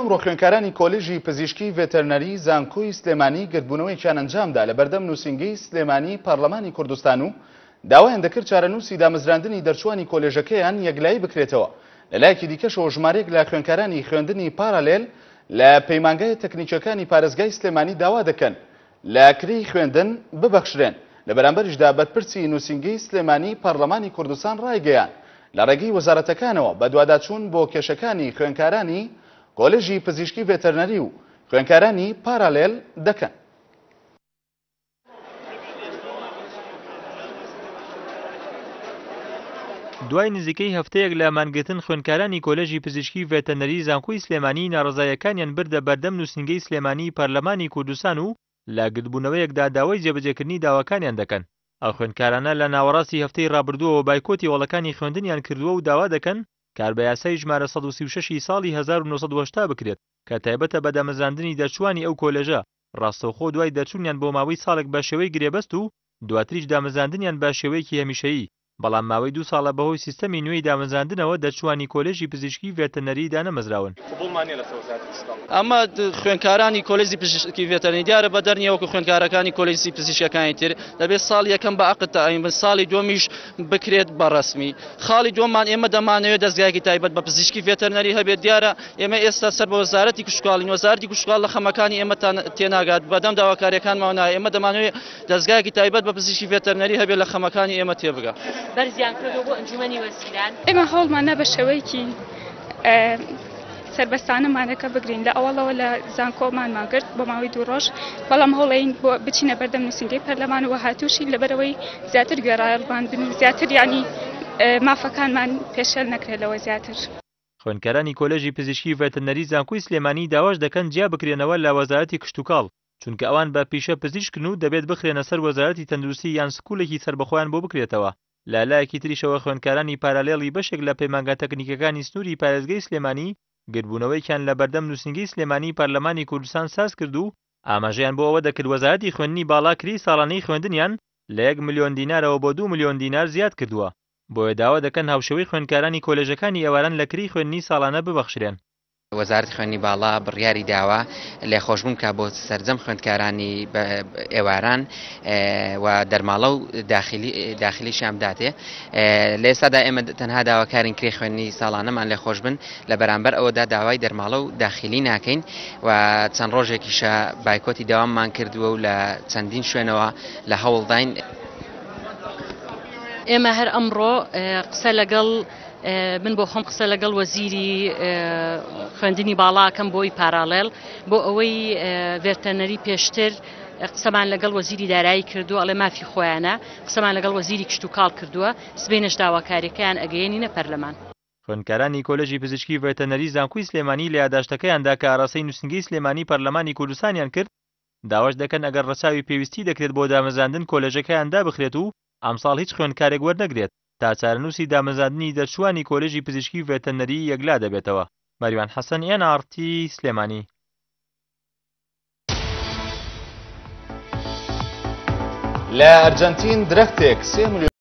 ئەمڕۆ خوێندکارانی کۆلێژی پزیشکی ڤێتەرنەری زانکۆی سلێمانی گردبوونەوەیەکیان ئەنجامدا لە بەردەم نووسینگەی سلێمانی پەرلەمانی کوردستان و داوایان دەکرد چارەنووسی دامەزراندنی دەرچووانی کۆلێژەکەیان یەکلایی بکرێتەوە. لەلایەکی دیکەشەوە ژمارەیەک لە خوێندکارانی خوێندنی پارالێل لە پەیمانگایە تەکنیکیەکانی پارێزگای سلێمانی داوا دەکەن لە کرێی خوێندن ببەخشرێن، لە بەرامبەریشدا بەرپرسی نووسینگەی سلێمانی پەرلەمانی کوردستان ڕایگەیاند، لە ڕێگەی وەزارەتەکانەوە بەدواداچوون بۆ کێشەکانی خوێندکارانی کۆلێژی پزیشکی ڤێتەرنەری و خوێندکارانی پارالێل دەکەن. دوای نزیکەی هەفتەیەک لە مانگرتن خوێندکارانی کۆلێژی پزیشکی ڤێتەرنەری زانکۆی سلێمانی ناڕەزاییەکانیان بردە بەردەم نووسینگەی سلێمانی پەرلەمانی کوردستان و لە گردبوونەوەیەکدا داوای جێبەجێکردنی داواکانیان دەکەن. ئەو خوێندکارانە لە ناوەڕاستی هەفتەی ڕابردووەوە بایکۆتی هۆڵەکانی خوێندنیان کردووە و داوا دەکەن کار بە یاسای ژمارە 136 ی ساڵی 1980 بکرێت کە تایبەتە بە دامەزراندنی دەرچووانی ئەو کۆلێژە ڕاستەوخۆ دوای دەرچوونیان بۆ ماوەی ساڵێک بە شێوەی گرێبەست و دواتریش دامەزراندنیان بە شێوەیەکی هەمیشەیی بەڵام ماوەی دوو ساڵە بەهۆی سیستەمی نوێی دامەزراندنەوە دەرچووانی کۆلێژی پزیشکی ڤێتەرنەری دانەمەزراون. قبوڵمان نیە لەسەر وەزارەتی کشتوکاڵ. ئەمە خوێندکارانی کۆلێجی پزیشکی ڤێتەرنەری دیارە بەدەر نیە وەکو خوێندکارەکانی کۆلێجی پزیشکەکانی تر دەبێت ساڵی یەکەم بە عەقد تەعین بن ساڵی دووەمیش بکرێت بە ڕەسمی خاڵی دووەممان ئێمە دەمانەوێت دەزگایەکی تایبەت بە پزیشکی ڤێتەرنەری هەبێت دیارە ئێمە ئێستا سەر بە وەزارەتی کشتوکاڵین وەزارەتی کشتوکاڵ لە خەمەکانی ئێمە تێناگات بەدەم داواکاریەکانمانەوە نایە ئێمە دەمانەوێت دەزگایەکی تایبەت بە پزیشکی ڤێتەرنەری هەبێت لە خەمەکانی ئێمە تێبگا. بەرزیان کردووە بۆ ئەنجومەنی وەزیران. ئێمە هەوڵمان نا بە شێوەیەکی سەربەستانە مانەکە بگرین لە ئەوەڵەوە لە زانکۆ مانمان گرت بۆ ماوەی دوو ڕۆژ بەڵام هەوڵین بۆ بچینە بەردەم نووسینگەی پەرلەمان و هاتووشین لەبەرەوەی زیاتر گوێڕایەڵمان بن و زیاتر یعنی مافەکانمان پێشێل نەکرێت لەوە زیاتر. خوێندکارانی کۆلێژی پزیشکی ڤێتەرنەری زانکۆی سلێمانی داواش دەکەن جیا بکرێنەوە لە وەزارەتی کشتوکاڵ، چونکە ئەوان بە پیشە پزیشکن و دەبێت بخرێنە سەر وەزارەتی تەندروستی یان سکولێکی سەربەخۆیان بۆ بکرێتەوە. لە لایەکی تریشەوە خوێندکارانی پارالێڵی بەشێک لە پەیمانگا تەکنیکەکانی سنووری پارێزگەی سلێمانی گردبوونەوەیەکیان لە بەردەم نووسینگەی سلێمانی پەرلەمانی کوردستان سازکرد و ئاماژەیان بۆ ئەوە دەکرد وەزارەتی خوێندنی باڵا کرێی ساڵانەی خوێندنیان لە یەک ملیۆن دینارەوە بۆ دوو ملیۆن دینار زیاد کردووە بۆیە داوا دەکەن هاوشێوەی خوێندکارانی کۆلێژەکانی ئێواران لە کرێی خوێندنی ساڵانە ببەخشرێن. وەزارەتی خوێندنی باڵا بڕیاری داوە لێخۆشبوون بکات بۆ سەرجەم خوێندکارانی ئێواران و دەرماڵە و داخلیشیان بداتێ. لە ئێستادا ئێمە تەنها داواکارین کرێی خوێندنی ساڵانەمان لێخۆش بن، لە بەرامبەر ئەوەدا داوای دەرماڵە و داخلی ناکەین و چەند ڕۆژێکیشە بایکۆتی دەواممان کردووە و لە چەندین شوێنەوە لە هەوڵداین. ئێمە هەر ئەمڕۆ قسە لەگەڵ من بۆ خۆم قسە لەگەڵ وەزیری خوێندنی باڵاکەم بۆی پاراڵێل بۆ ئەوەی ڤێرتەنەری پێشتر قسەمان لەگەڵ وەزیری دارایی کردووە ئەڵێ مافی خۆیانە قسەمان لەگەڵ وەزیری کشتوکاڵ کردووە سبەینێش داواکاریەکەیان ئەگەیەنینە پەرلەمان. خوێندکارانی کۆلێژی پزیشکی ڤێتەنەری زانکۆی سلێمانی لە یاداشتەکەیاندا کە ئاراستەی نووسینگەی سلێمانی پەرلەمانی کوردستانیان کرد، داواش دەکەن ئەگەر ڕەچاوی پێویستی دەکرێت بۆ دامەزراندن کۆلێژەکەیان دابخرێت و ئەمساڵ هیچ خوێندکارێک وەرنەگرێت تا چارەنووسی دامەزراندنی دەرچووانی کۆلێژی پزیشکی ڤێتەرنەری یەکلا دەبێتەوە. مەریوان حەسەن، ئێن ئاڕ تی، سلێمانی. لە ئەرجەنتین درەختێک سێ ملیۆن.